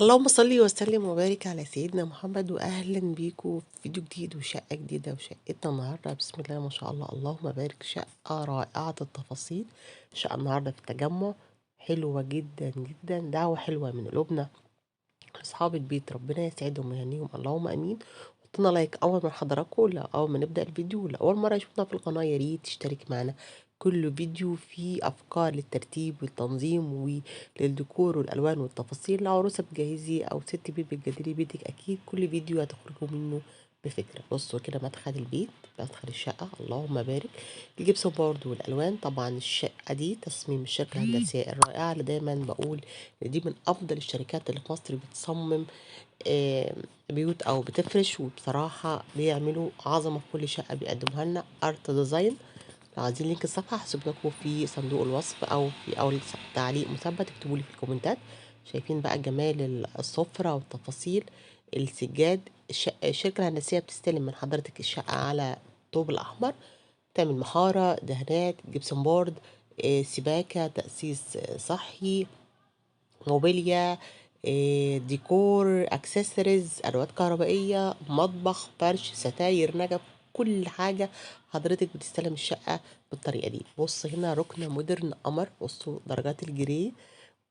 اللهم صل وسلم وبارك على سيدنا محمد، واهلا بيكم في فيديو جديد وشقه جديدة. وشقتنا النهارده بسم الله ما شاء الله اللهم بارك، شقه رائعة التفاصيل. شقه النهارده في التجمع حلوة جدا جدا، دعوه حلوة من قلوبنا اصحاب البيت، ربنا يسعدهم ويهنيهم اللهم امين. حطينا like اول ما حضراتكم، لا اول ما نبدا الفيديو، ولا اول مرة يشوفنا في القناة يا ريت تشترك معنا. كل فيديو فيه افكار للترتيب والتنظيم وللديكور والالوان والتفاصيل. لو عروسه بتجهزي او ست بيت بتجددي بيتك، اكيد كل فيديو هتخرجوا منه بفكره. بصوا كده مدخل البيت، مدخل الشقة اللهم بارك، ال gypsum board والالوان. طبعا الشقة دي تصميم الشركة الهندسية الرائعة اللي دايما بقول دي من افضل الشركات اللي في مصر بتصمم بيوت او بتفرش، وبصراحة بيعملوا عظمه في كل شقه بيقدموها لنا. Art Design، لو عايزين link الصفحة هسيب لكم في صندوق الوصف او في اول تعليق مثبت، اكتبوا لي في الكومنتات. شايفين بقى جمال السفرة والتفاصيل، السجاد. الشركة الهندسية بتستلم من حضرتك الشقة على الطوب الاحمر، تعمل محاره، دهانات، gypsum board، سباكه، تاسيس صحي، موبيليا، ديكور، اكسسوارز، ادوات كهربائية، مطبخ، فرش، ستاير، نجف، كل حاجة حضرتك بتستلم الشقة بالطريقة دي. بص هنا ركن modern قمر، بصوا درجات ال gray،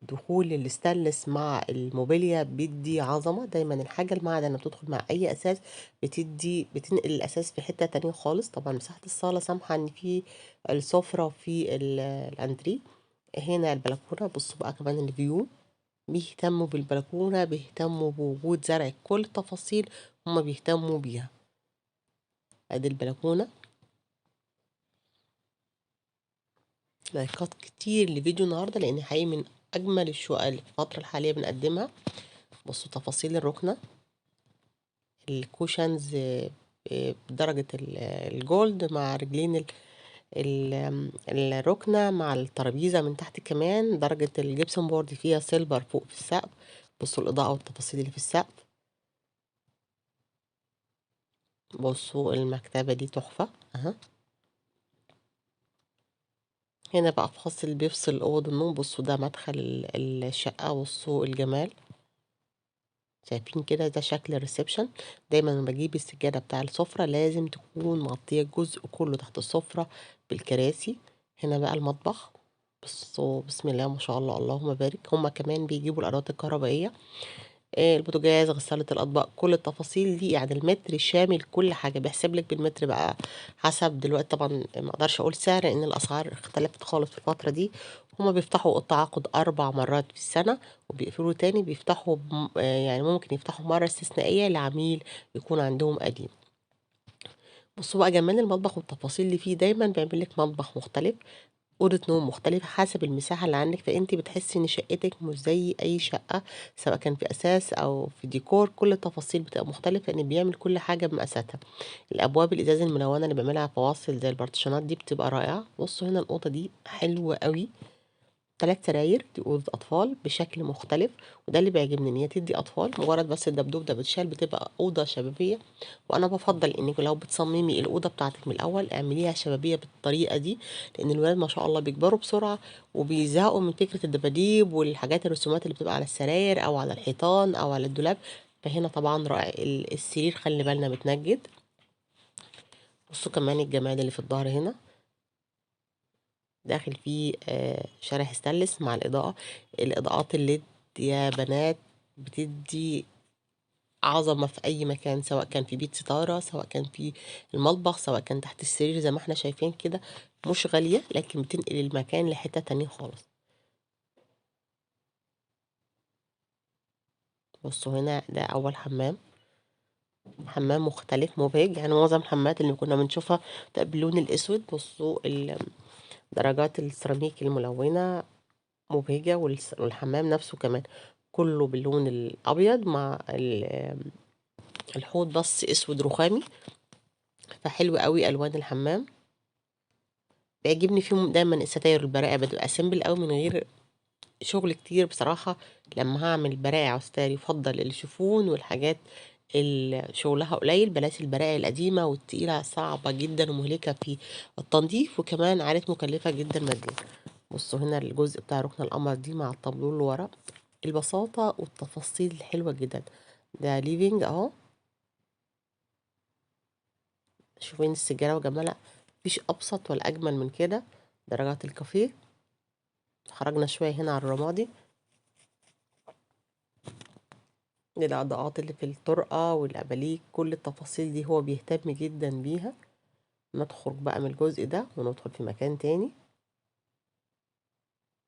دخول الستانلس مع الموبيليا بيدي عظمه. دايما الحاجة المعدن اللي بتدخل مع اي اساس بتنقل الاساس في حتة تانية خالص. طبعا مساحة الصاله سامحه ان في السفرة وفي الانتريه. هنا البلكونه، بصوا بقى كمان ال view، بيهتموا بالبلكونه، بيهتموا بوجود زرع، كل التفاصيل هما بيهتموا بيها. ادي البلكونه. لايكات كتير لفيديو النهارده لان حقيقي من اجمل الشقق اللي في الفترة الحالية بنقدمها. بصوا تفاصيل الركنه، ال cushions بدرجة ال gold مع رجلين الركنه مع الترابيزة من تحت، كمان درجه ال gypsum board فيها silver فوق في السقف. بصوا الاضاءة والتفاصيل اللي في السقف. بصوا المكتبة دي تحفة اها. هنا بقى فاصل بيفصل اوض النوم. بصوا ده مدخل الشقة، بصوا الجمال، شايفين كده ده شكل ال reception. دايما لما بجيب السجادة بتاع السفرة لازم تكون مغطيه الجزء كله تحت السفرة بالكراسي. هنا بقى المطبخ، بصوا بسم الله ما شاء الله اللهم بارك. هما كمان بيجيبوا الادوات الكهربائية، البوتاجاز، غسالة الأطباق، كل التفاصيل دي، يعني المتر شامل كل حاجة، بيحسب لك بالمتر بقى حسب. دلوقتي طبعا ما اقدرش اقول سعر لان الاسعار اختلفت خالص في الفترة دي. هما بيفتحوا التعاقد 4 مرات في السنة وبيقفلوا تاني، بيفتحوا يعني ممكن يفتحوا مرة استثنائية لعميل يكون عندهم قديم. بصوا بقى جمال المطبخ والتفاصيل اللي فيه. دايما بيعمل لك مطبخ مختلف، أوضة نوم مختلفة حسب المساحة اللي عندك، فأنت بتحسي إن شقتك مش زي أي شقة، سواء كان في أساس أو في ديكور، كل التفاصيل بتبقى مختلفة لأن بيعمل كل حاجة بمقاساتها. الأبواب الإزاز الملونة اللي بيعملها فواصل زي البارتيشنات دي بتبقى رائعة. بصوا هنا الأوضة دي حلوة قوي، 3 سراير، دي أوضة أطفال بشكل مختلف، وده اللي بيعجبني إن هي تدي أطفال، مجرد بس الدبدوب ده بتشال بتبقى أوضة شبابية. وأنا بفضل إنك لو بتصممي الأوضة بتاعتك من الأول اعمليها شبابية بالطريقة دي، لأن الولاد ما شاء الله بيكبروا بسرعة وبيزهقوا من فكرة الدباديب والحاجات الرسومات اللي بتبقى على السراير أو على الحيطان أو على الدولاب. فهنا طبعا رائع. السرير خلي بالنا متنجد. بصوا كمان الجمال اللي في الظهر هنا، داخل فيه شرح ستانلس مع الإضاءة. الإضاءات ال LED يا بنات بتدي عظمة في أي مكان، سواء كان في بيت ستارة، سواء كان في المطبخ، سواء كان تحت السرير زي ما احنا شايفين كده. مش غالية لكن بتنقل المكان لحتة تانية خالص. بصوا هنا ده أول حمام، حمام مختلف مبهج، يعني معظم الحمامات اللي كنا بنشوفها باللون الأسود. بصوا درجات السيراميك الملونة مبهجة، والحمام نفسه كمان كله باللون الأبيض مع الحوض بس أسود رخامي، فحلو قوي ألوان الحمام. بيعجبني فيهم دايما الستاير البراقة بتبقى simple قوي من غير شغل كتير. بصراحة لما هعمل براقع وستاير يفضل الشيفون والحاجات اللي شغلها قليل، بلاش البراقع القديمة والتقيلة، صعبة جدا ومهلكة في التنظيف، وكمان عارف مكلفة جدا ماديا. بصوا هنا الجزء بتاع ركن القمر دي مع الطابلو اللي ورا، البساطة والتفاصيل الحلوة جدا. ده living اهو، شوفين السجادة وجمالها، مفيش ابسط ولا اجمل من كده. درجات الكافيه. خرجنا شوية هنا على الرمادي، الإضاءات اللي في الطرقة والأباليك، كل التفاصيل دي هو بيهتم جدا بيها. ندخل بقى من الجزء ده وندخل في مكان تاني.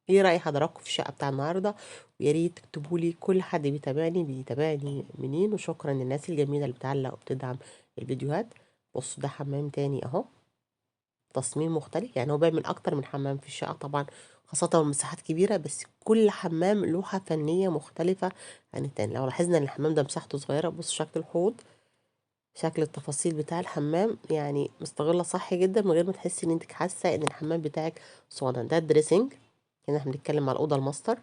ايه رأي حضراتكم في الشقة بتاع النهاردة؟ ويا ريت تكتبوا لي كل حد بيتابعني بيتابعني منين، وشكرا للناس الجميلة اللي بتعلق وبتدعم الفيديوهات. بصوا ده حمام تاني اهو، تصميم مختلف، يعني هو بيعمل اكتر من حمام في الشقة طبعا، خاصة والمساحات كبيرة، بس كل حمام لوحة فنية مختلفة عن التاني. لو لاحظنا ان الحمام ده مساحته صغيرة، بصوا شكل الحوض، شكل التفاصيل بتاع الحمام، يعني مستغلة صح جدا من غير ما تحسي ان انت حاسة ان الحمام بتاعك صغير. ده ال dressing. هنا احنا بنتكلم على الأوضة الماستر.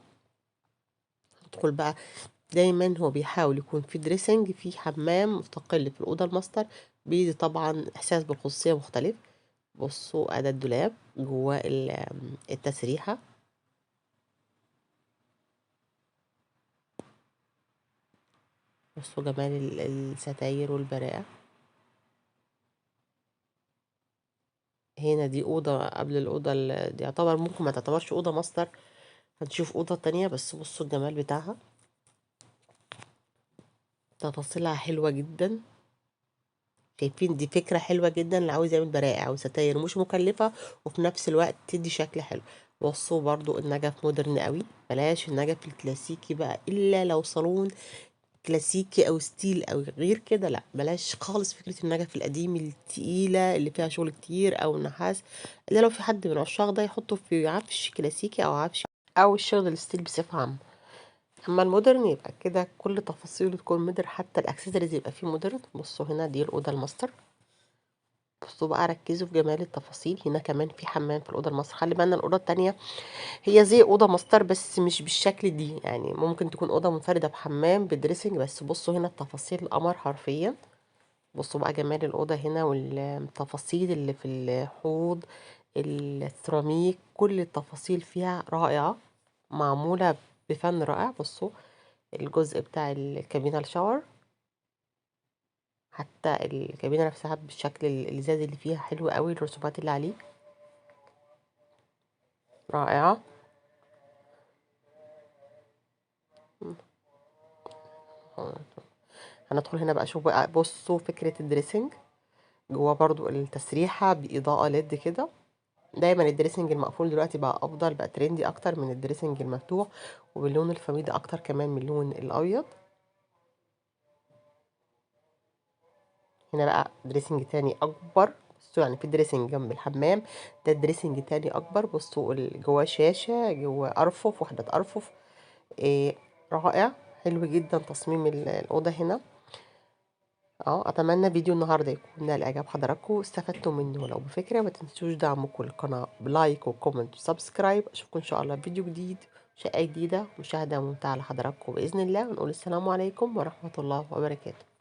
ندخل بقى، دايما هو بيحاول يكون في dressing، في حمام مستقل في الأوضة الماستر، بيدي طبعا إحساس بالخصوصية مختلف. بصوا ادي الدولاب جواه التسريحة. بصوا جمال الستاير والبراءة. هنا دي أوضة قبل الأوضة دي، يعتبر ممكن ما تعتبرش أوضة ماستر، هنشوف أوضة تانية، بس بصوا الجمال بتاعها، تفاصيلها حلوة جدا. شايفين دي فكرة حلوة جدا، اللي عاوز يعمل براءة أو ستاير مش مكلفة وفي نفس الوقت تدي شكل حلو. بصوا برضو النجف modern قوي، بلاش النجف الكلاسيكي بقى إلا لو صالون كلاسيكي أو style أو غير كده، لا بلاش خالص فكرة النجف القديم التقيلة اللي فيها شغل كتير أو النحاس، إلا لو في حد من عشاق ده يحطه في عفش كلاسيكي أو عفش أو الشغل ال style بصفة عامة. اما ال modern يبقى كده كل تفاصيله تكون modern، حتى الاكسسوارز يبقى فيه modern. بصوا هنا دي الاوضة الماستر، بصوا بقى ركزوا في جمال التفاصيل. هنا كمان في حمام في الاوضة الماستر. خلي بالنا الاوضة التانية هي زي اوضة ماستر بس مش بالشكل دي، يعني ممكن تكون اوضة منفردة بحمام ب dressing، بس بصوا هنا التفاصيل القمر حرفيا. بصوا بقى جمال الاوضة هنا والتفاصيل اللي في الحوض، السيراميك، كل التفاصيل فيها رائعة، معمولة بفن رائع. بصوا الجزء بتاع الكابينة ال shower، حتى الكابينة نفسها بالشكل الازاز اللي فيها حلو قوي، الرسومات اللي عليه رائعة. هندخل هنا بقى، شوف بقى، بصوا فكرة ال dressing جوه برضو التسريحة بإضاءة LED كده. دايما ال dressing المقفول دلوقتي بقى افضل، بقى trendy اكتر من ال dressing المفتوح، وباللون الفميد اكتر كمان من اللون الابيض. هنا بقى dressing تاني اكبر، بصوا يعني في dressing جنب الحمام، ده dressing تاني اكبر. بصوا جواه شاشة، جواه ارفف، وحدة ارفف، إيه رائع، حلو جدا تصميم الاوضة هنا. اتمنى فيديو النهارده يكون نال اعجاب حضراتكم واستفدتوا منه. لو بفكره ما تنسوش دعمكم للقناة ب like و comment و subscribe. اشوفكم ان شاء الله في فيديو جديد، شقه جديدة، مشاهده ممتعة لحضراتكم باذن الله. ونقول السلام عليكم ورحمة الله وبركاته.